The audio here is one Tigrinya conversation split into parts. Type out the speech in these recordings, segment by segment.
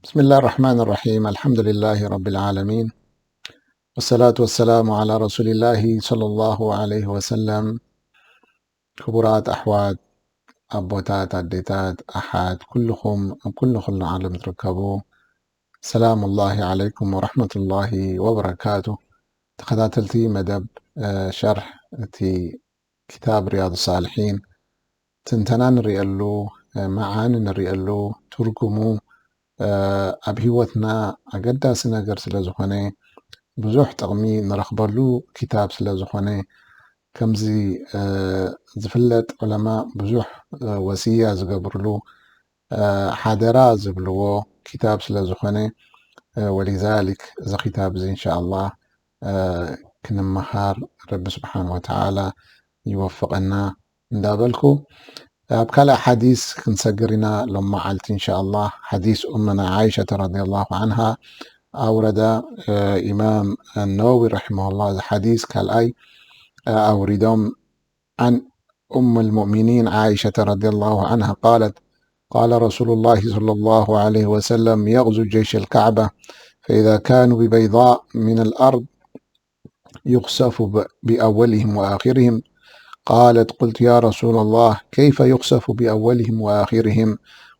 بسم الله الرحمن الرحيم. الحمد لله رب العالمين. والصلاة والسلام على رسول الله صلى الله عليه وسلم. ክቡራት ኣሕዋት፣ ኣቦታት፣ ኣዴታት፣ ኣሓት፣ ኩልኹም ኣብ ኩሉ ኩሉ ዓለም ትርከቡ፣ ሰላም ላሂ ዓለይኩም ወረሕመቱላሂ ወበረካቱ። ተኸታተልቲ መደብ፣ እ፣ ሸርሕ እቲ ክታብ ሪያድ ሳልሒን ትንተና ንሪእሉ፣ እ፣ መዓኒ ንሪእሉ፣ ትርጉሙ፣ እ፣ ኣብ ህይወትና ኣገዳሲ ነገር ስለ ዝኾነ፣ ብዙሕ ጥቕሚ ንረኽበሉ ክታብ ስለ ዝኾነ፣ ከምዚ፣ እ፣ ዝፍለጥ ዑለማ ብዙሕ፣ እ፣ ወስያ ዝገብርሉ፣ እ፣ ሓደራ ዝብልዎ ክታብ ስለ ዝኾነ፣ እ፣ ወሊዛሊክ እዚ ክታብ እዚ እንሻኣላህ፣ እ፣ ክንመሃር ረቢ ስብሓን ወተዓላ ይወፍቐና እንዳበልኩ፣ ኣብ ካልእ ሓዲስ ክንሰግር ኢና ሎም መዓልቲ እንሻኣላህ። ሓዲስ ኡመና ዓይሸተ ረዲየላሁ ዓንሃ ኣውረዳ፣ እ፣ ኢማም ነወዊ ረሒመሁላህ እዚ ሓዲስ ካልኣይ፣ እ፣ ኣውሪዶም። عن أم المؤمنين عائشة رضي الله عنها قالت: قال رسول الله صلى الله عليه وسلم: يغزو جيش الكعبة، فإذا كانوا ببيضاء من الأرض يخسف ب-، بأولهم وآخرهم. قالت: قلت: يا رسول الله، كيف يخسف بأولهم وآخرهم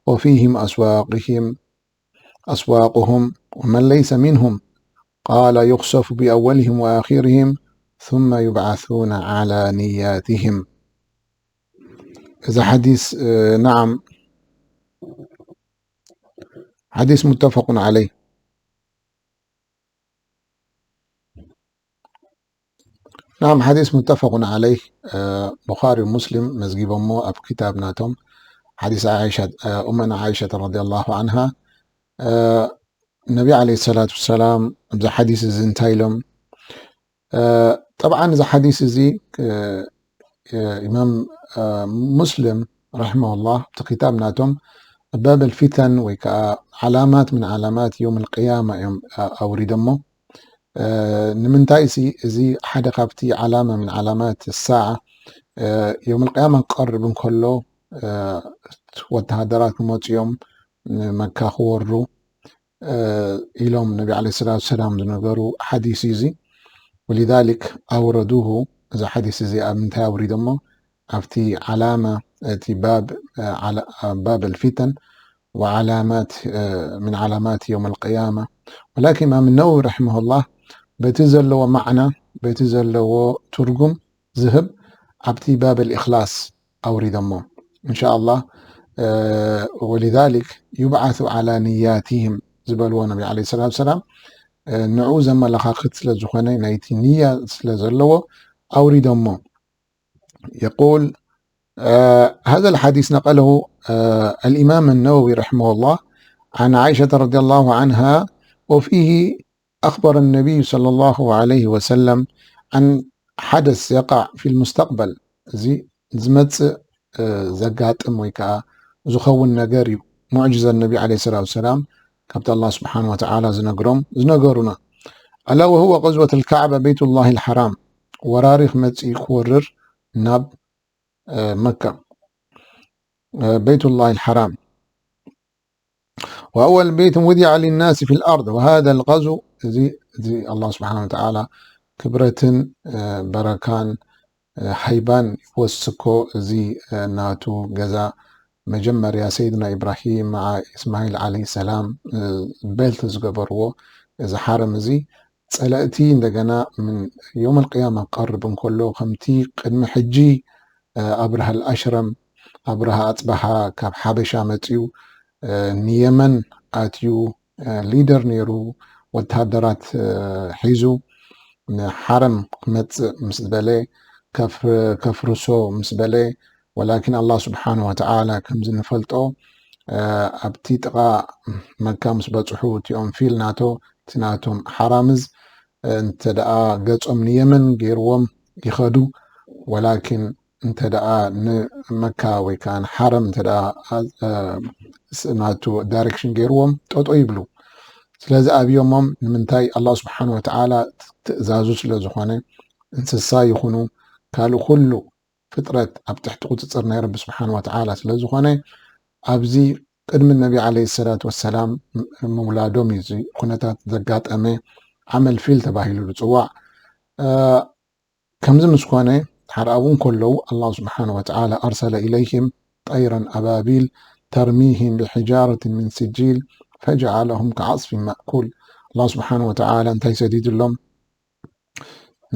وفيهم أسواقهم، أسواقهم، ومن ليس منهم؟ قال: يخسف بأولهم وآخرهم ثم يبعثون على نياتهم. إذا حديث، آه، نعم، حديث متفق عليه. نعم، حديث متفق عليه. آه، بخاري ومسلم مزجيبا مو أب كتاب ناتم. حديث عائشة، آه، أمنا عائشة رضي الله عنها. آه، النبي عليه الصلاة والسلام، إذا حديث زنتايلم. آه، طبعًا إذا حديث زي، آه، آه، إمام، آه، مسلم رحمه الله، تكتاب ناتم، باب الفتن ويكا علامات من علامات يوم القيامة يوم، آه، أوريدمو. እ፣ ንምንታይሲ እዚ ሓደ ካብቲ ዓላማ ምን ዓላማት ሳዓ፣ እ፣ የውም ልቅያማ ክቐርብ እንከሎ፣ እ፣ ወተሃደራት ክመፁ እዮም ንመካ ክወሩ፣ እ፣ ኢሎም ነቢ ዓለይሂ ሰላቱ ሰላም ዝነገሩ ሓዲስ እዩ እዚ። ወሊዛሊክ ኣውረዱሁ፣ እዚ ሓዲስ እዚ ኣብ ምንታይ ኣውሪዶሞ? ኣብቲ ዓላማ እቲ ባብ፣ እ፣ ዓላ-፣ ባብ ኣልፊተን ወዓላማት፣ እ፣ ምን ዓላማት የውም ኣልቅያማ። ወላኪን ኢማም ነወዊ ረሒመሁላህ በቲ ዘለዎ ማዕና፣ በቲ ዘለዎ ትርጉም ዝህብ ኣብቲ ባብ ኣልእኽላስ ኣውሪዶሞ። እንሻኣላህ፣ እ፣ ወሊዛሊክ ዩብዓሱ ዓላ ንያቲህም ዝበልዎ ነቢ ዓለይሂ ሰላቱ ሰላም፣ እ፣ ንዑ ዘመላኻኽት ስለ ዝኾነ ናይቲ ንያ ስለ ዘለዎ ኣውሪዶሞ። يقول، آه، هذا الحديث نقله، آه، الإمام النووي رحمه الله عن عائشة رضي الله عنها، وفيه أخبر النبي صلى الله عليه وسلم عن حدث يقع في المستقبل. እዚ ዝመጽእ፣ እ፣ ዘጋጥም ወይ ከዓ ዝኸውን ነገር እዩ። ሙዕጅዘ ነቢ ዓለይሂ ሰላቱ ሰላም ካብቲ ኣላህ ስብሓን ወተዓላ ዝነግሮም፣ ዝነገሩና። ألا وهو غزوة الكعبة بيت الله الحرام። ወራሪ ክመጽእ ክወርር ናብ፣ እ፣ መካ፣ እ፣ ቤቱላህ ልሓራም። وأول بيت وضع للناس في الأرض وهذا الغزو። እዚ፣ እዚ ኣላህ ስብሓን ወተዓላ ክብረትን፣ እ፣ በረካን፣ እ፣ ሃይባን ይወስኮ። እዚ፣ እ፣ ናቱ ገዛ መጀመርያ ሰይድና ኢብራሂም መዓ እስማዒል ዓለይሂ ሰላም፣ እ፣ ቤልት ዝገበርዎ እዚ ሓረም እዚ ጸላእቲ እንደገና ምን የውም ኣልቅያማ ክቐርብ እንከሎ፣ ከምቲ ቅድሚ ሕጂ፣ እ፣ ኣብርሃ ኣልኣሽረም፣ ኣብርሃ ኣጽበሃ ካብ ሓበሻ መጺኡ፣ እ፣ ንየመን ኣትዩ፣ እ፣ ሊደር ነይሩ፣ ወተሃደራት፣ እ፣ ሒዙ ንሓረም ክመጽእ ምስ በለ፣ ከፍ-፣ ከፍርሶ ምስ በለ፣ ወላኪን ኣላህ ስብሓን ወተዓላ ከምዚ ንፈልጦ፣ እ፣ ኣብቲ ጥቓ መካ ምስ በጽሑ፣ እቲኦም ፊል ናቶ፣ እቲ ናቶም ሓራምዝ፣ እ፣ እንተ ደኣ ገጾም ንየመን ገይርዎም ይኸዱ፣ ወላኪን እንተ ደኣ ንመካ ወይ ከዓ ንሓረም እንተ ደኣ፣ እ፣ ስ-፣ ናቱ ዳይሬክሽን ገይርዎም ጠጦ ይብሉ። ስለዚ ኣብዮሞም ንምንታይ? ኣላህ ስብሓን ወተዓላ ትእዛዙ ስለ ዝኾነ፣ እንስሳ ይኹኑ ካልእ ኩሉ ፍጥረት ኣብ ትሕቲ ቁፅፅር ናይ ረቢ ስብሓን ወተዓላ ስለ ዝኾነ፣ ኣብዚ ቅድሚ ነቢ ዓለይሂ ሰላቱ ወሰላም ምውላዶም እዩ እዚ ኩነታት ዘጋጠመ። ዓመል ፊል ተባሂሉ ዝፅዋዕ። ከምዚ ምስ ኮነ፣ ድሓር ኣብኡ እንከለዉ ኣላሁ ስብሓነ ወተዓላ ኣርሰለ ኢለይሂም ጠይረን ኣባቢል ተርሚሂም ብሒጃረትን ምን ስጂል ፈጀዓለሁም ከዓስፊን ማእኩል። ኣላሁ ስብሓነ ወተዓላ እንታይ ሰዲድሎም?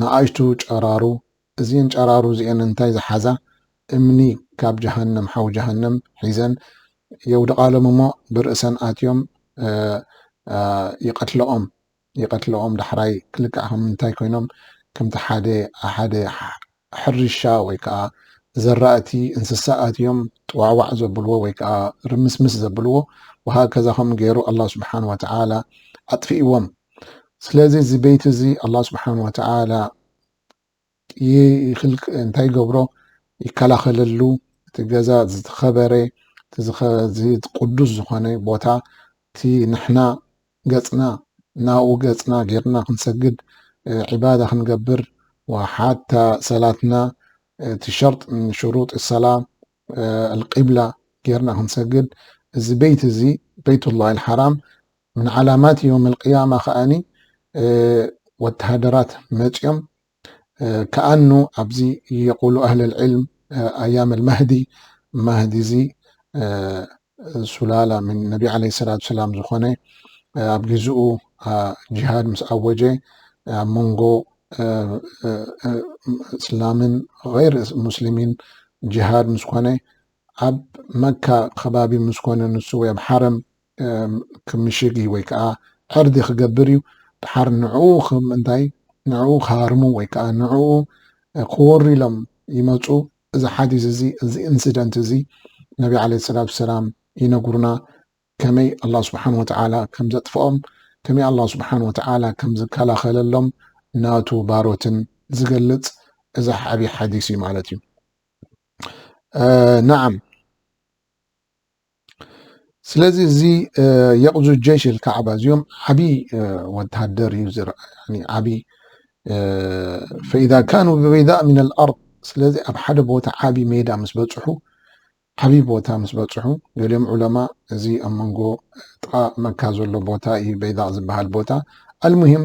ንኣሽቱ ጨራሩ። እዚን ጨራሩ እዚአን እንታይ ዝሓዛ? እምኒ ካብ ጀሃነም፣ ሓዊ ጀሃነም ሒዘን የውድቓሎም እሞ ብርእሰን ኣትዮም ይቐትለኦም። ይቐትለኦም። ዳሕራይ ክልክዕ ከም እንታይ ኮይኖም? ከምቲ ሓደ ሓደ ሕርሻ ወይ ከዓ ዘራእቲ እንስሳ ኣትዮም ጥዋዕዋዕ ዘብልዎ ወይ ከዓ ርምስምስ ዘብልዎ፣ ወሃከዛ ከም ገይሩ ኣላህ ስብሓን ወተዓላ ኣጥፊእዎም። ስለዚ እዚ ቤት እዚ ኣላህ ስብሓን ወተዓላ እንታይ ይገብሮ? ይከላኸለሉ። እቲ ገዛ ዝተኸበረ፣ ቅዱስ ዝኾነ ቦታ፣ እቲ ንሕና ገፅና ናብኡ ገፅና ጌርና ክንሰግድ፣ ዒባዳ ክንገብር፣ ወሓታ ሰላትና እቲ ሸርጥ ምን ሽሩጥ ሰላ ኣልቂብላ ጌርና ክንሰግድ፣ እዚ ቤት እዚ ቤቱላህ ኣልሓራም ምን ዓላማት የውም ኣልቅያማ ከኣኒ ወተሃደራት መፅዮም ከኣኑ ኣብዚ የቁሉ ኣህለል ዕልም ኣያም ኣልማህዲ፣ ማህዲ እዚ ሱላላ ምን ነቢ ዓለይሂ ሰላቱ ሰላም ዝኾነ ኣብ ግዝኡ ጂሃድ ምስ ኣወጀ ኣብ መንጎ እስላምን ገይር ሙስሊሚን ጂሃድ ምስ ኮነ ኣብ መካ ከባቢ ምስ ኮነ ንሱ ወይ ኣብ ሓረም ክምሽግ እዩ ወይ ከዓ ዕርዲ ክገብር እዩ። ድሓር ንዕኡ እንታይ ንዕኡ ክሃርሙ ወይ ከዓ ንዕኡ ክወሩ ኢሎም ይመፁ። እዚ ሓዲስ እዚ እዚ ኢንሲደንት እዚ ነቢ ዓለይሂ ሰላቱ ሰላም ይነግሩና። ከመይ ኣላህ ስብሓን ወተዓላ ከም ዘጥፍኦም፣ ከመይ ኣላህ ስብሓን ወተዓላ ከም ዝከላኸለሎም ናቱ ባሮትን ዝገልፅ እዚ ዓብዪ ሓዲስ እዩ ማለት እዩ። ነዓም። ስለዚ እዚ የቕዙ ጀይሽ ልካዕባ እዚኦም ዓብዪ ወተሃደር እዩ ዝረአ፣ ዓብዪ ፈኢዛ ካኑ ብበይዳእ ሚን ኣልኣርድ። ስለዚ ኣብ ሓደ ቦታ ዓብዪ ሜዳ ምስ በፅሑ ዓብዪ ቦታ ምስ በፅሑ፣ ገሊኦም ዑለማ እዚ ኣብ መንጎ ጥቓ መካ ዘሎ ቦታ እዩ በይዳእ ዝበሃል ቦታ። ኣልሙሂም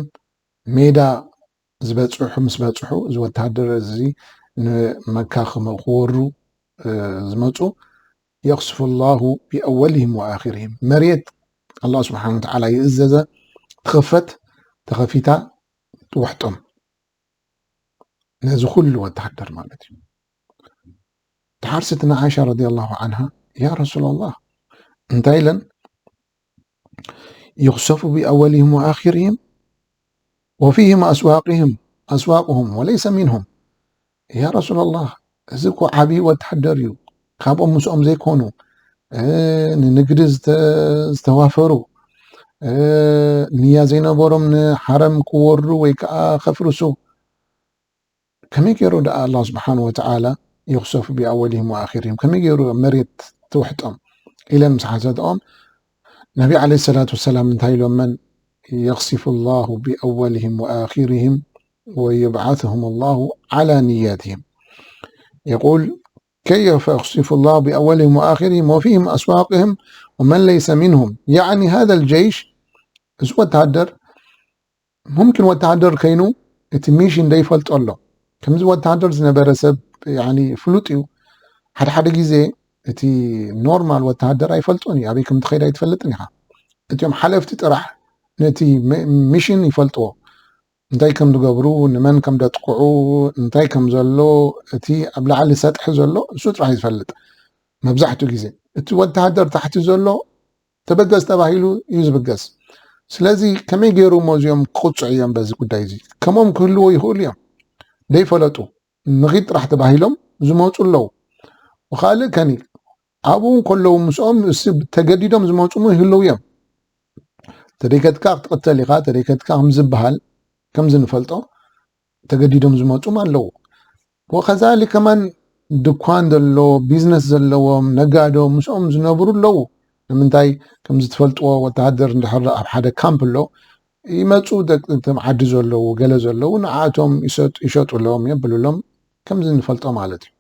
ሜዳ ዝበፅሑ ምስ በፅሑ እዚ ወተሃደር እዚ ንመካ ክወሩ ዝመፁ የኽስፉ ላሁ ቢኣወልህም ወኣኽርህም፣ መሬት ኣላህ ስብሓን ወተዓላ ይእዘዘ ትኽፈት፣ ተኸፊታ ትውሕጦም። ነዚ ኩሉ ወተሃደር ማለት እዩ። ድሓር ስትና ዓይሻ ረዲየላሁ ዓንሃ ያ ረሱላላህ እንታይ ኢለን? ዩኽሰፉ ቢኣወሊህም ወኣኺርህም ወፊህም ኣስዋቅህም ኣስዋቅሁም ወለይሰ ሚንሁም። ያ ረሱላላህ፣ እዚ እኮ ዓብዪ ወተሃደር እዩ። ካብኦም ምስኦም ዘይኮኑ ንንግዲ ዝተዋፈሩ ንያ ዘይነበሮም ንሓረም ክወሩ ወይ ከዓ ከፍርሱ ከመይ ገይሩ ደኣ ኣላህ ስብሓን ወተዓላ ይኽሰፉ ቢኣወሊህም ወኣኺርህም ከመይ ገይሩ መሬት ትውሕጦም ኢለን ምስ ሓተትኦም ነቢ ዓለ ሰላት ወሰላም እንታይ ኢሎመን? የኽሲፉ ላሁ ቢኣወሊህም ወኣኺርህም ወየብዓثሁም ላሁ ዓላ ንያትህም። የቁል ከይፈ የኽሲፉ ላሁ ቢኣወሊህም ወኣኺርህም ወፊህም ኣስዋቅህም ወመን ለይሰ ሚንሁም። ያዕኒ ሃዛ ልጀይሽ፣ እዚ ወተሃደር ሙምኪን ወተሃደር ከይኑ እቲ ሚሽን ደይፈልጦ ኣሎ። ከምዚ ወተሃደር ዝነበረ ሰብ ፍሉጥ እዩ። ሓደ ሓደ ግዜ እቲ ኖርማል ወተሃደር ኣይፈልጦን እዩ፣ ኣበይ ከም ትኸይድ ኣይትፈልጥን ኢኻ። እቲኦም ሓለፍቲ ጥራሕ ነቲ ሚሽን ይፈልጥዎ፣ እንታይ ከም ዝገብሩ፣ ንመን ከም ደጥቅዑ፣ እንታይ ከም ዘሎ፣ እቲ ኣብ ላዕሊ ሰጥሒ ዘሎ እሱ ጥራሕ ይፈልጥ። መብዛሕትኡ ግዜ እቲ ወተሃደር ታሕቲ ዘሎ ተበገስ ተባሂሉ እዩ ዝብገስ። ስለዚ ከመይ ገይሩ እሞ እዚኦም ክቕፅዑ እዮም በዚ ጉዳይ እዚ? ከምኦም ክህልዎ ይኽእሉ እዮም። ደይፈለጡ ንኺድ ጥራሕ ተባሂሎም ዝመፁ ኣለዉ። ወካልእ ከኒ ኣብኡ እንከለዉ ምስኦም ተገዲዶም ዝመፁ ይህልዉ እዮም። ተደይከትካ ክትቕተል ኢኻ፣ ተደይከትካ ከም ዝበሃል ከምዚ ንፈልጦ ተገዲዶም ዝመፁም ኣለዉ። ወከዛሊ ከማን ድኳን ዘሎ ቢዝነስ ዘለዎም ነጋዶ ምስኦም ዝነብሩ ኣለዉ። ንምንታይ ከምዚ ትፈልጥዎ ወተሃደር እንድሕር ኣብ ሓደ ካምፕ ኣሎ ይመፁ ቶም ዓዲ ዘለዉ ገለ ዘለዉ ንዓቶም ይሸጡሎም የብልሎም ከምዚ ንፈልጦ ማለት እዩ።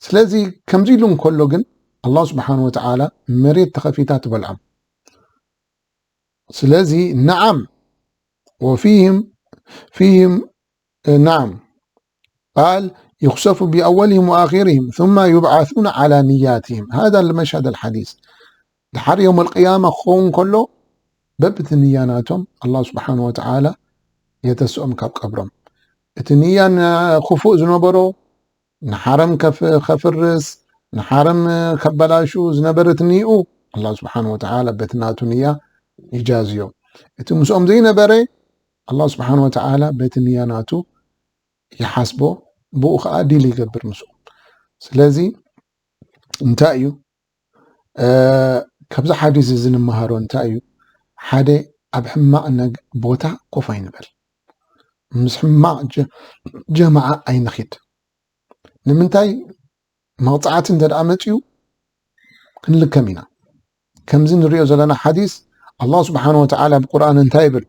ስለዚ ከምዚ ኢሉ እንከሎ ግን ኣላህ ስብሓን ወተዓላ መሬት ተኸፊታ ትበልዖም። ስለዚ ነዓም ወፊህም ፊህም ነዓም ቃል يخسف بأولهم وآخرهم ثم يبعثون على نياتهم هذا المشهد الحديث ድሓር የውም ኣልቅያማ ክኸውን ከሎ በብቲ ንያ ናቶም ኣላህ ስብሓን ወተዓላ የተስኦም ካብ ቀብሮም። እቲ ንያ ክፉእ ዝነበሮ ንሓረም ከፍርስ ንሓረም ከበላሹ ዝነበረ እቲ ንይኡ ኣላህ ስብሓን ወተዓላ በቲ ናቱ ንያ ይጃዝዮ። እቲ ምስኦም ዘይነበረ ኣላህ ስብሓን ወተዓላ በቲ ንያ ናቱ ይሓስቦ፣ ብኡ ከዓ ዲል ይገብር ምስኡ። ስለዚ እንታይ እዩ ካብዚ ሓዲስ እዚ ንምሃሮ እንታይ እዩ? ሓደ ኣብ ሕማቕ ቦታ ኮፍ ኣይንበል፣ ምስ ሕማቕ ጀማዓ ኣይንኺድ። ንምንታይ? መቕፃዕቲ እንተ ደኣ መፅዩ ክንልከም ኢና። ከምዚ ንሪኦ ዘለና ሓዲስ ኣላህ ስብሓን ወተዓላ ኣብ ቁርኣን እንታይ ይብል?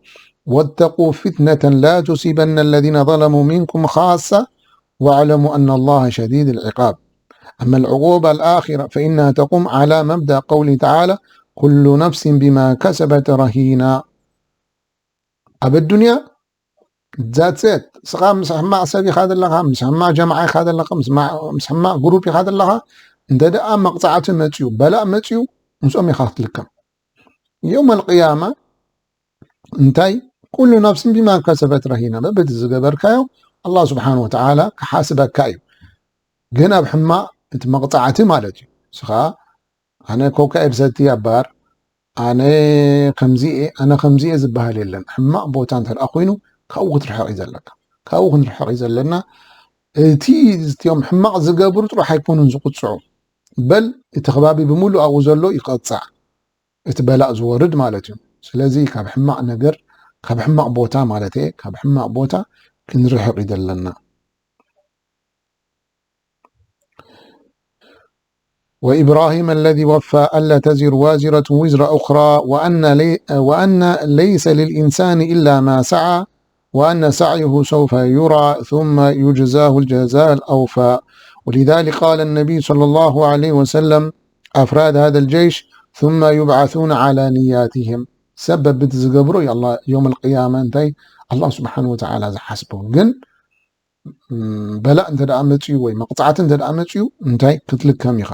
واتقوا فتنة لا تصيبن الذين ظلموا منكم خاصة واعلموا أن الله شديد العقاب. أما العقوبة الآخرة فإنها تقوم على مبدأ قوله تعالى كل نفس بما كسبت رهينة. ኣብ ኣዱንያ ዛትሰት ስኻ ምስ ሕማቕ ሰብ ኢኻ ዘለኻ፣ ምስ ሕማቕ ጀማዓ ኢኻ ዘለኻ፣ ምስ ሕማቕ ግሩፕ ኢኻ ዘለኻ፣ እንተ ደኣ መቕፃዕቲ መፅዩ በላእ መፅዩ ምስኦም ኢኻ ክትልከም። የውም ኣልቅያማ እንታይ ኩሉ ነፍስን ቢማ ከሰበት ረሂና በበቲ ዝገበርካዮ ኣላህ ስብሓን ወተዓላ ክሓስበካ እዩ። ግን ኣብ ሕማቕ እቲ መቕፃዕቲ ማለት እዩ። ስኻ ኣነ ኮካ እየ ብሰቲ ኣባር ኣነ ከምዚኤ ኣነ ከምዚኤ ዝበሃል የለን። ሕማቕ ቦታ እንተ ደኣ ኮይኑ ካብኡ ክትርሕቕ እዩ ዘለካ። ካብኡ ክንርሕቕ እዩ ዘለና። እቲ እቲኦም ሕማቕ ዝገብሩ ጥራሕ ኣይኮኑን ዝቕፅዑ፣ በል እቲ ከባቢ ብምሉእ ኣብኡ ዘሎ ይቐፃዕ፣ እቲ በላእ ዝወርድ ማለት እዩ። ስለዚ ካብ ሕማቕ ነገር ካብ ሕማቕ ቦታ ማለት እየ ካብ ሕማቕ ቦታ ክንርሕቕ እዩ ዘለና። وإبراهيم الذي وفى ألا تزر وازرة وزر أخرى وأن لي وأن ليس للإنسان إلا ما سعى وأن سعيه سوف يرى ثم يجزاه الجزاء الأوفى. ولذلك قال النبي صلى الله عليه وسلم أفراد هذا الجيش ثم يبعثون على نياتهم. سبب بتزقبرو يا الله يوم القيامة أنتي الله سبحانه وتعالى زحسبه. جن በላእ እንተ ደኣ መፅዩ ወይ መቕፃዕቲ እንተ ደኣ መፅዩ እንታይ ክትልከም ኢኻ።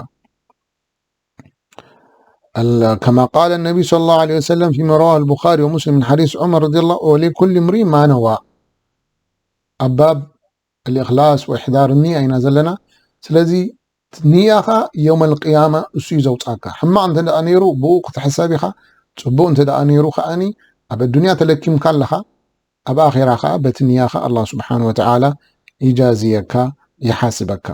كما قال النبي صلى الله عليه وسلم فيما رواه البخاري ومسلم من حديث عمر رضي الله ولكل امرئ ما نوى. ኣብ ባብ الإخلاص وإحضار النية ኢና ዘለና። ስለዚ ንያኻ የውመል ቅያማ እሱ እዩ ዘውፃካ። ሕማቕ እንተ ደኣ ነይሩ ብኡ ክትሕሰብ ኢኻ፣ ፅቡቕ እንተ ደኣ ነይሩ ከኣኒ ኣብ ኣዱንያ ተለኪምካ ኣለኻ፣ ኣብ ኣኼራ ኸዓ በቲ ንያኻ ኣላህ ስብሓን ወተዓላ ይጃዝየካ፣ ይሓስበካ።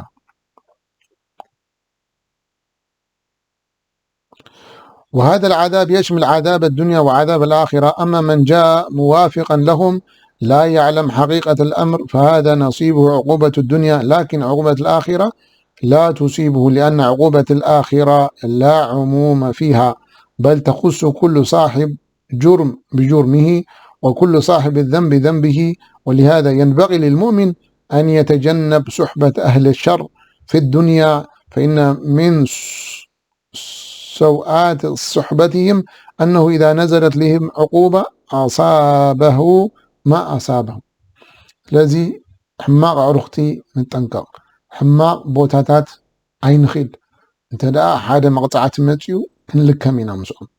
وهذا العذاب يشمل عذاب الدنيا وعذاب الآخرة. أما من جاء موافقا لهم لا يعلم حقيقة الأمر فهذا نصيبه عقوبة الدنيا لكن عقوبة الآخرة لا تصيبه لأن عقوبة الآخرة لا عموم فيها بل تخص كل صاحب جرم بجرمه وكل صاحب الذنب ذنبه. ولهذا ينبغي للمؤمن أن يتجنب صحبة أهل الشر في الدنيا فإن من سوءات صحبتهم أنه إذا نزلت لهم عقوبة أصابه ما أصابهم. ስለዚ ሕማቕ ኣዕሩኽቲ ንጠንቀቕ፣ ሕማቕ ቦታታት ኣይንኺድ። እንተ ደኣ ሓደ መቕፃዕቲ መፅዩ ክንልከም ኢና ምስኦም።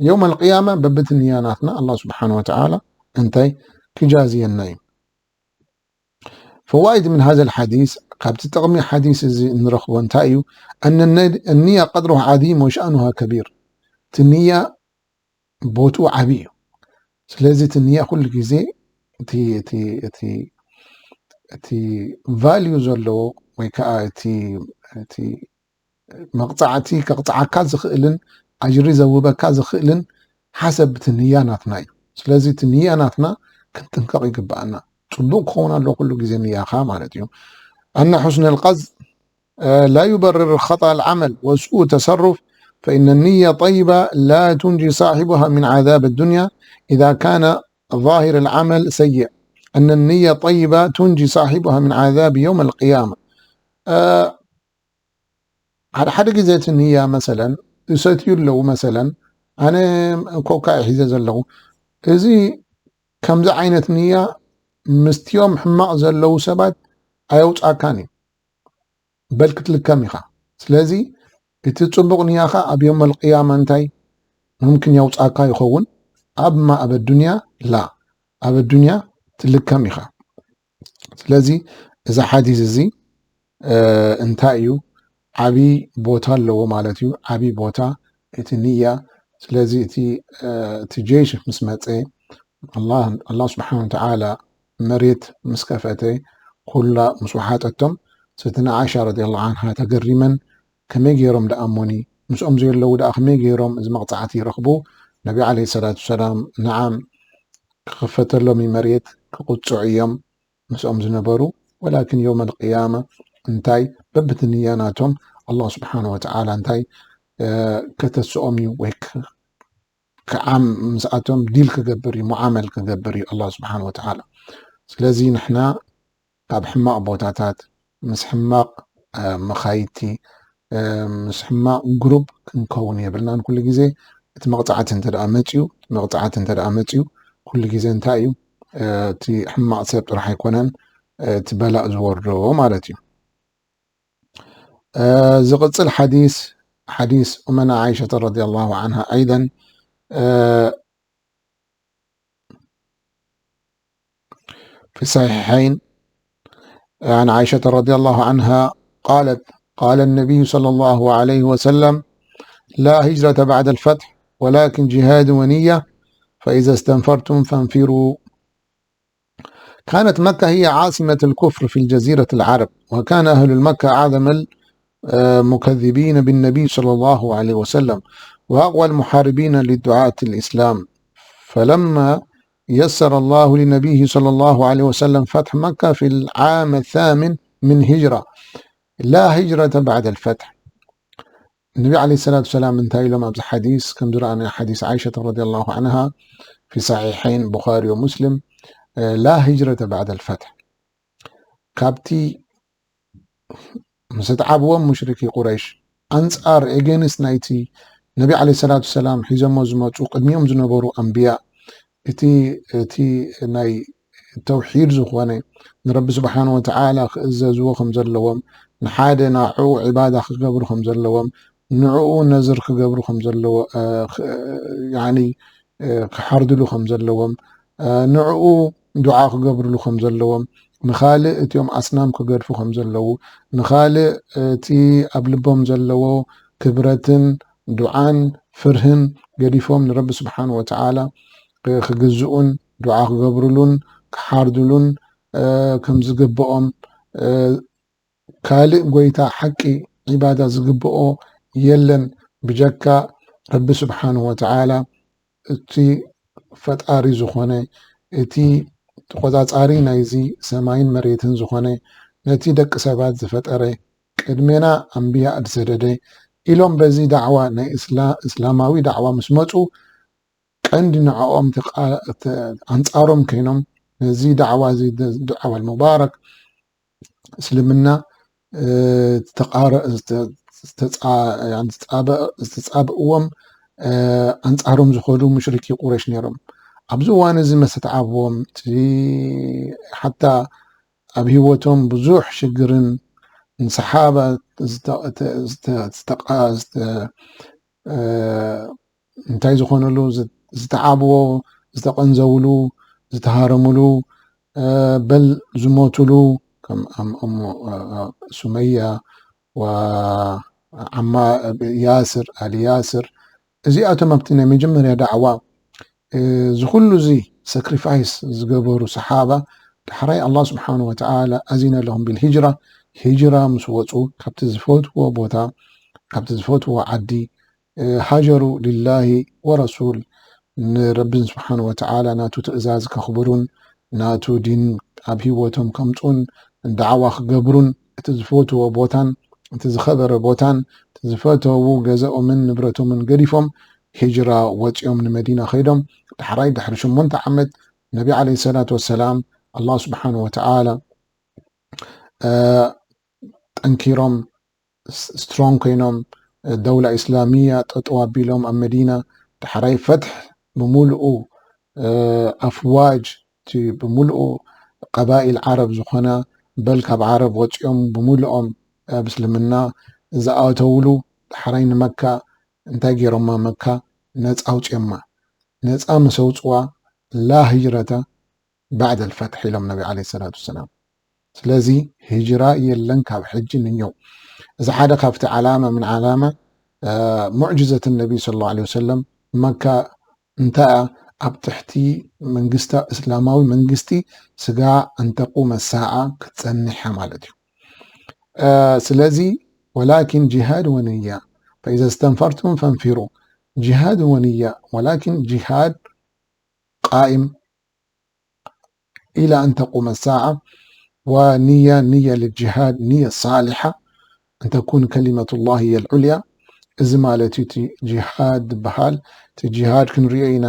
የውም ኣልቅያማ በብቲ ንያ ናትና ኣላህ ስብሓን ወተዓላ እንታይ ክጃዝየና እዩ። فوائد من هذا الحديث ካብቲ ጥቕሚ ሓዲስ እዚ እንረኽቦ እንታይ እዩ? أن النية قدرها عظيم وشأنها كبير። እቲ ንያ ቦትኡ ዓብዪ እዩ። ስለዚ እቲ ንያ ኩሉ ግዜ እቲ እቲ እቲ እቲ ቫልዩ ዘለዎ ወይ ከዓ እቲ እቲ መቕፃዕቲ ከቕፅዓካ ዝኽእልን ኣጅሪ ዘውበካ ዝኽእልን ሓሰብ እቲ ንያ ናትና እዩ። ስለዚ እቲ ንያ ናትና ክንጥንቀቕ ይግብኣና። ፅቡቕ ክኸውን ኣሎ ኩሉ ግዜ ንያኻ ማለት እዩ። أن حسن القصد لا يبرر خطأ العمل وسوء التصرف فإن النية طيبة لا تنجي صاحبها من عذاب الدنيا إذا كان ظاهر العمل سيء. أن النية طيبة تنجي صاحبها من عذاب يوم القيامة. ሓደ ሓደ ግዜ እቲ ንያ መሰለን ይሰትዩ ኣለዉ፣ መሰለን ኣነ ኮካ ሒዘ ዘለኹ። እዚ ከምዚ ዓይነት ንያ ምስቲኦም ሕማቕ ዘለዉ ሰባት ኣየውጻካን እዩ፣ በል ክትልከም ኢኻ። ስለዚ እቲ ጽቡቕ ንያኻ ኣብ የውመል ቅያማ እንታይ ሙምኪን የውጻካ ይኸውን፣ ኣማ ኣብ ኣዱንያ ላ፣ ኣብ ኣዱንያ ትልከም ኢኻ። ስለዚ እዚ ሓዲስ እዚ እንታይ እዩ? ዓቢ ቦታ ኣለዎ ማለት እዩ። ዓቢ ቦታ እቲ ንያ። ስለዚ እቲ እቲ ጀይሽ ምስ መጸ፣ ኣላህ ስብሓን ወተዓላ መሬት ምስ ከፈተ፣ ኩላ ምስ ወሓጠቶም፣ ሰይድና ዓሻ ረዲየላሁ ዓንሃ ተገሪመን፣ ከመይ ገይሮም ደኣ እሞኒ ምስኦም ዘየለዉ ደኣ ከመይ ገይሮም እዚ መቕጻዕቲ ይረኽቡ? ነቢ ዓለይሂ ሰላቱ ሰላም፣ ነዓም፣ ክኽፈተሎም እዩ መሬት፣ ክቕጽዑ እዮም ምስኦም ዝነበሩ። ወላኪን የውመል ቅያማ እንታይ በብትንያ ናቶም ኣላህ ስብሓን ወተዓላ እንታይ ከተስኦም እዩ ወይ ክዓም ምስኣቶም ዲል ክገብር እዩ፣ ሙዓመል ክገብር እዩ ኣላህ ስብሓን ወተዓላ። ስለዚ ንሕና ካብ ሕማቕ ቦታታት፣ ምስ ሕማቕ መኻይድቲ፣ ምስ ሕማቕ ግሩፕ ክንከውን የብልናን። ኩሉ ግዜ እቲ መቕጻዕቲ እንተ ደኣ መጽዩ፣ እቲ መቕጻዕቲ እንተ ደኣ መጽዩ፣ ኩሉ ግዜ እንታይ እዩ? እቲ ሕማቕ ሰብ ጥራሕ ኣይኮነን እቲ በላእ ዝወርዶ ማለት እዩ። ዝቕጽል ሓዲስ፣ ሓዲስ ኡመና ዓይሸተ ረዲየላሁ ዓንሃ ኣይደን في الصحيحين عن عائشة رضي الله عنها قالت: قال النبي صلى الله عليه وسلم: لا هجرة بعد الفتح ولكن جهاد ونية، فإذا استنفرتم فانفروا. كانت مكة هي عاصمة الكفر في الجزيرة العرب، وكان أهل مكة أعظم المكذبين بالنبي صلى الله عليه وسلم وأقوى المحاربين لدعاة الإسلام، فلما يسر الله لنبيه صلى الله عليه وسلم فتح مكة في العام الثامن من هجرة، لا هجرة بعد الفتح. النبي عليه الصلاة والسلام انتهى لهم أبز حديث كم درأنا حديث عائشة رضي الله عنها في صحيحين بخاري ومسلم، لا هجرة بعد الفتح. ካብቲ ምስ ኣትዓብዎም ሙሽሪኪ ቁረይሽ ኣንጻር፣ ኤጌንስት ናይቲ ነቢ ዓለይሂ ሰላቱ ሰላም ሒዞሞ ዝመጹ ቅድሚኦም ዝነበሩ ኣንብያ፣ እቲ፣ እቲ ናይ ተውሒድ ዝኾነ፣ ንረቢ ስብሓን ወተዓላ ክእዘዝዎ ከም ዘለዎም፣ ንሓደ ንዕኡ ዒባዳ ክገብሩ ከም ዘለዎም፣ ንዕኡ ነዝር ክገብሩ ከም ዘለዎ፣ ያኒ ክሓርድሉ ከም ዘለዎም፣ ንዕኡ ዱዓ ክገብርሉ ከም ዘለዎም፣ ንኻልእ እቲኦም ኣስናም ክገድፉ ከም ዘለዉ፣ ንኻልእ እቲ ኣብ ልቦም ዘለዎ ክብረትን ዱዓን ፍርህን ገዲፎም ንረቢ ስብሓን ወተዓላ ክግዝኡን ዱዓ ክገብርሉን ክሓርድሉን ከም ዝግብኦም፣ ካልእ ጎይታ ሓቂ ዒባዳ ዝግብኦ የለን ብጀካ ረቢ ስብሓንሁ ወተዓላ፣ እቲ ፈጣሪ ዝኾነ፣ እቲ ተቖጻጻሪ ናይዚ ሰማይን መሬትን ዝኾነ፣ ነቲ ደቂ ሰባት ዝፈጠረ፣ ቅድሜና ኣንብያ ዝሰደደ ኢሎም በዚ ዳዕዋ ናይ እስላ-፣ እስላማዊ ዳዕዋ ምስ መጹ፣ ቀንዲ ንዕኦም ተቃ-፣ ተ-፣ ኣንጻሮም ኮይኖም ነዚ ዳዕዋ እዚ፣ ደ-፣ ዳዕዋ ኣልሙባረክ እስልምና፣ እ፣ ዝተቃረ-፣ ዝተ-፣ ዝተጻ-፣ ያን ዝተጻበ-፣ ዝተጻብእዎም፣ እ፣ ኣንጻሮም ዝኸዱ ሙሽሪኪ ቁረሽ ነይሮም። ኣብዚ እዋን እዚ መስተዓብዎም፣ እቲ ሓታ ኣብ ህይወቶም ብዙሕ ሽግርን ንሰሓባ ዝተ-፣ ተ-፣ ዝተ-፣ ዝተቃ-፣ ዝተ-፣ እ፣ እንታይ ዝኾኑሉ ዝ-፣ ዝተዓብዎ፣ ዝተቐንዘውሉ፣ ዝተሃረሙሉ፣ እ፣ በል ዝሞቱሉ፣ ከም ኣም-፣ እሞ፣ እ፣ እ፣ ሱመያ ወዓማ ያስር፣ ኣሊ ያስር፣ እዚኣቶም ኣብቲ ናይ መጀመርያ ዳዕዋ፣ እ፣ እዚ ኩሉ እዚ ሳክሪፋይስ ዝገበሩ ሰሓባ፣ ዳሕራይ ኣላህ ስብሓንሁ ወተዓላ ኣዚነ ለሁም ቢልሂጅራ፣ ሂጅራ ምስ ወፁ፣ ካብቲ ዝፈትዎ ቦታ፣ ካብቲ ዝፈትዎ ዓዲ፣ እ፣ ሃጀሩ ሊላሂ ወረሱል፣ ንረብን ስብሓን ወተዓላ ናቱ ትእዛዝ ከኽብሩን ናቱ ዲን ኣብ ህይወቶም ከምፁን ዳዕዋ ክገብሩን እቲ ዝፈትዎ ቦታን እቲ ዝኸበረ ቦታን እቲ ዝፈተዉ ገዛኦምን ንብረቶምን ገዲፎም ሂጅራ ወፂኦም ንመዲና ከይዶም። ዳሕራይ ድሕሪ ሸሞንተ ዓመት ነቢ ዓለይሂ ሰላቱ ወሰላም ኣላህ ስብሓን ወተዓላ፣ እ፣ ጠንኪሮም ስትሮንግ ኮይኖም፣ ደውላ ኢስላሚያ ጠጠው ኣቢሎም ኣብ መዲና፣ ዳሕራይ ፈትሕ ብምሉኡ፣ ኣፍዋጅ እቲ ብምሉኡ ቀባኢል ዓረብ ዝኾና፣ በል ካብ ዓረብ ወፂኦም ብምሉኦም ኣብ እስልምና ዝኣተውሉ፣ ዳሕራይ ንመካ እንታይ ገይሮማ? መካ ነፃ ኣውፅኦማ። ነፃ ምስ ኣውፅዋ፣ ላ ህጅረተ ባዕደ ልፈትሕ ኢሎም ነቢ ዓለይሂ ሰላቱ ወሰላም። ስለዚ ህጅራ የለን ካብ ሕጂ ንየው። እዚ ሓደ ካብቲ ዓላማ ምን ዓላማ ሙዕጅዘት ነቢ ሰለላሁ ዐለይሂ ወሰለም፣ መካ እንታይ እያ? ኣብ ትሕቲ መንግስታ እስላማዊ መንግስቲ ስጋ ኣንተቁመ ሳዓ ክትፀንሕ ማለት እዩ። ስለዚ ወላኪን ጅሃድ ወንያ ፈኢዘ ስተንፈርቱም ፈንፊሩ፣ ጅሃድ ወንያ ወላኪን ጅሃድ ቃኢም ኢላ ኣን ተቁመ ሳዓ ወንያ ንያ ልጅሃድ ንያ ሳሊሓ ኣን ተኩን ከሊመቱላሂ የልዑልያ። እዚ ማለት እዩ እቲ ጅሃድ ዝበሃል። እቲ ጅሃድ ክንሪኦ ኢና።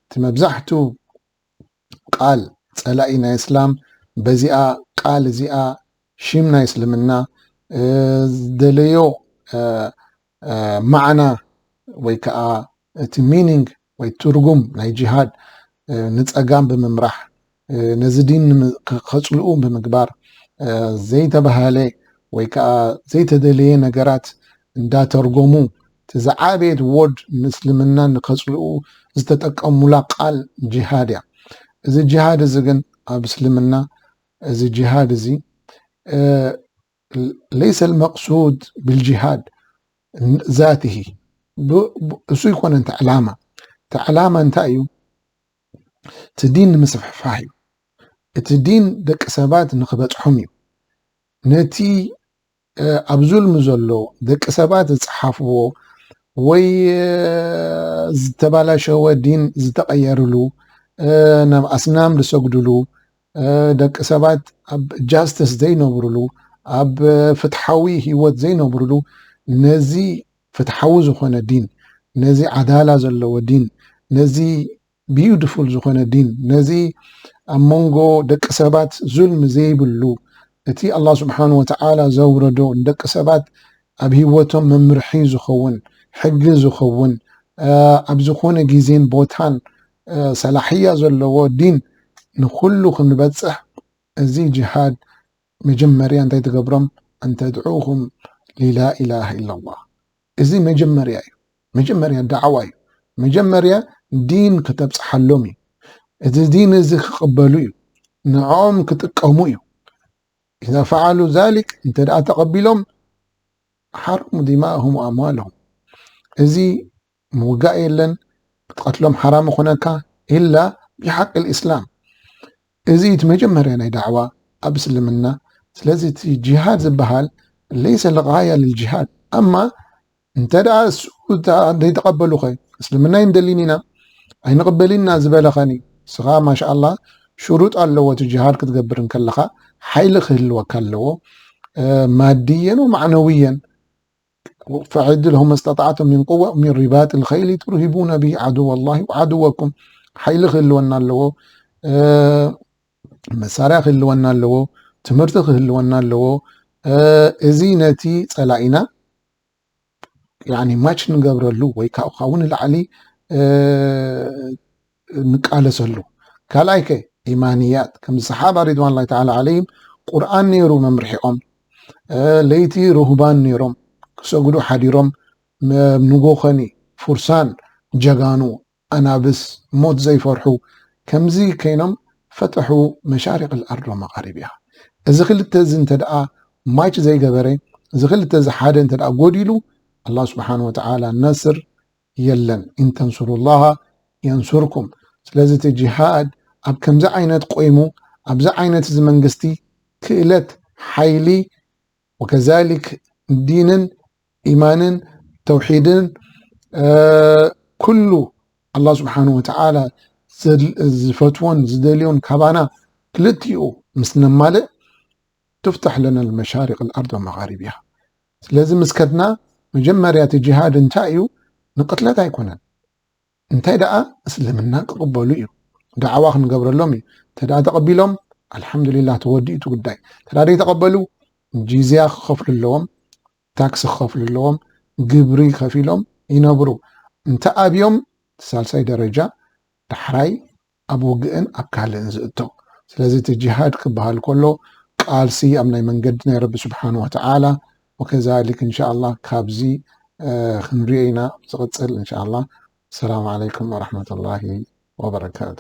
እቲ መብዛሕቱ ቃል ፀላኢ ናይ እስላም በዚኣ ቃል እዚኣ ሽም ናይ እስልምና ዝደለዮ ማዕና ወይ ከዓ እቲ ሚኒንግ ወይ ትርጉም ናይ ጅሃድ ንፀጋም ብምምራሕ ነዚ ዲን ከፅልኡ ብምግባር ዘይተባሃለ ወይ ከዓ ዘይተደለየ ነገራት እንዳተርጎሙ እቲ ዝዓበየት ወርድ ንእስልምና ንከፅልኡ ዝተጠቀሙላ ቃል ጅሃድ እያ። እዚ ጅሃድ እዚ ግን ኣብ እስልምና እዚ ጅሃድ እዚ ለይሰ ልመቅሱድ ብልጅሃድ ዛትሂ እሱ ይኮነ እቲ ዕላማ። እቲ ዕላማ እንታይ እዩ? እቲ ዲን ንምስፍሕፋሕ እዩ። እቲ ዲን ደቂ ሰባት ንክበፅሖም እዩ። ነቲ ኣብ ዙልሚ ዘሎ ደቂ ሰባት ዝፀሓፍዎ ወይ ዝተባላሸወ ዲን ዝተቐየርሉ፣ ናብ ኣስናም ዝሰግድሉ፣ ደቂ ሰባት ኣብ ጃስትስ ዘይነብርሉ፣ ኣብ ፍትሓዊ ህይወት ዘይነብርሉ፣ ነዚ ፍትሓዊ ዝኾነ ዲን፣ ነዚ ዓዳላ ዘለዎ ዲን፣ ነዚ ቢዩቲፉል ዝኾነ ዲን፣ ነዚ ኣብ መንጎ ደቂ ሰባት ዙልሚ ዘይብሉ፣ እቲ ኣላህ ስብሓን ወተዓላ ዘውረዶ ንደቂ ሰባት ኣብ ህይወቶም መምርሒ ዝኸውን፣ ሕጊ ዝኸውን፣ ኣብ ዝኾነ ግዜን ቦታን ሰላሕያ ዘለዎ ዲን ንኹሉ ክንበፅሕ እዚ ጅሃድ መጀመርያ እንታይ ትገብሮም? ኣን ተድዑሁም ሊላ ኢላሃ ኢላላህ። እዚ መጀመርያ እዩ። መጀመርያ ዳዕዋ እዩ። መጀመርያ ዲን ክተብፅሓሎም እዩ። እዚ ዲን እዚ ክቕበሉ እዩ። ንዕኦም ክጥቀሙ እዩ። ኢዛ ፈዓሉ ዛሊክ፣ እንተ ደኣ ተቐቢሎም፣ ሓረሙ ዲማእሁም ወኣምዋልሁም። እዚ ምውጋእ የለን፣ ክትቐትሎም ሓራም ይኾነካ፣ ኢላ ብሓቂ ልእስላም። እዚ እቲ መጀመርያ ናይ ዳዕዋ ኣብ እስልምና። ስለዚ እቲ ጅሃድ ዝበሃል ለይሰ ልጋያ ልልጅሃድ። ኣማ እንተ ደኣ እሱ ዘይተቐበሉኸ? እስልምና ይንደሊን ኢና ኣይንቕበሊና ዝበለኸኒ፣ ስኻ ማሻኣላ ሽሩጥ ኣለዎ። እቲ ጅሃድ ክትገብር እንከለኻ ሓይሊ ክህልወካ ኣለዎ፣ ማድየን ወማዕነውየን። ፈዕድ ለሁም መስተጣዕቱም ሚን ቁወ ሚን ሪባጥ ልኸይሊ ትርሂቡነ ብሂ ዓድወ ላሂ ወዓድወኩም። ሓይሊ ክህልወና ኣለዎ፣ መሳርያ ክህልወና ኣለዎ፣ ትምህርቲ ክህልወና ኣለዎ። እዚ ነቲ ፀላኢና ማች ንገብረሉ ወይ ካብኡ ንላዕሊ ንቃለሰሉ። ካልኣይ ከ ኢማንያት፣ ከምዚ ሰሓባ ሪድዋን ላ ተዓላ ዓለይም ቁርኣን ነይሩ መምርሒኦም። ለይቲ ርሁባን ነይሮም ክሰግዱ ሓዲሮም፣ ንጎኸኒ ፍርሳን ጀጋኑ ኣናብስ ሞት ዘይፈርሑ ከምዚ ከይኖም ፈተሑ መሻሪቅ ልኣርድ ወመቃሪቢሃ። እዚ ክልተ እዚ እንተ ደኣ ማች ዘይገበረ፣ እዚ ክልተ እዚ ሓደ እንተ ደኣ ጎዲሉ፣ ኣላህ ስብሓን ወተዓላ ነስር የለን። ኢን ተንሱሩላሃ የንሱርኩም። ስለዚ እቲ ጅሃድ ኣብ ከምዚ ዓይነት ቆይሙ፣ ኣብዚ ዓይነት እዚ መንግስቲ ክእለት፣ ሓይሊ፣ ወከዛሊክ ዲንን ኢማንን ተውሒድን ኩሉ ኣላህ ስብሓን ወተዓላ ዝፈትዎን ዝደልዮን ካባና ክልቲኡ ምስ ነማልእ ትፍታሕ ለና መሻሪቅ ልኣርድ ወመቃሪቢሃ። ስለዚ ምስ ከድና መጀመርያ እቲ ጅሃድ እንታይ እዩ? ንቅትለት ኣይኮነን። እንታይ ደኣ እስልምና ክቕበሉ እዩ፣ ዳዕዋ ክንገብረሎም እዩ። እንተ ደኣ ተቐቢሎም ኣልሓምዱሊላህ ተወዲኡ እቲ ጉዳይ። እንተ ደኣ ዘይተቐበሉ ጂዝያ ክኸፍሉ ኣለዎም። ታክስ ክኸፍሉ ኣለዎም። ግብሪ ከፊሎም ይነብሩ። እንተ ኣብዮም ሳልሳይ ደረጃ ዳሕራይ ኣብ ውግእን ኣብ ካልእን ዝእቶ። ስለዚ እቲ ጅሃድ ክበሃል ከሎ ቃልሲ ኣብ ናይ መንገዲ ናይ ረቢ ስብሓን ወተዓላ ወከዛሊክ እንሻ ኣላህ ካብዚ ክንሪኦ ኢና ዝቕፅል እንሻ ኣላህ። ሰላም ዓለይኩም ወረሕመቱላሂ ወበረካቱ።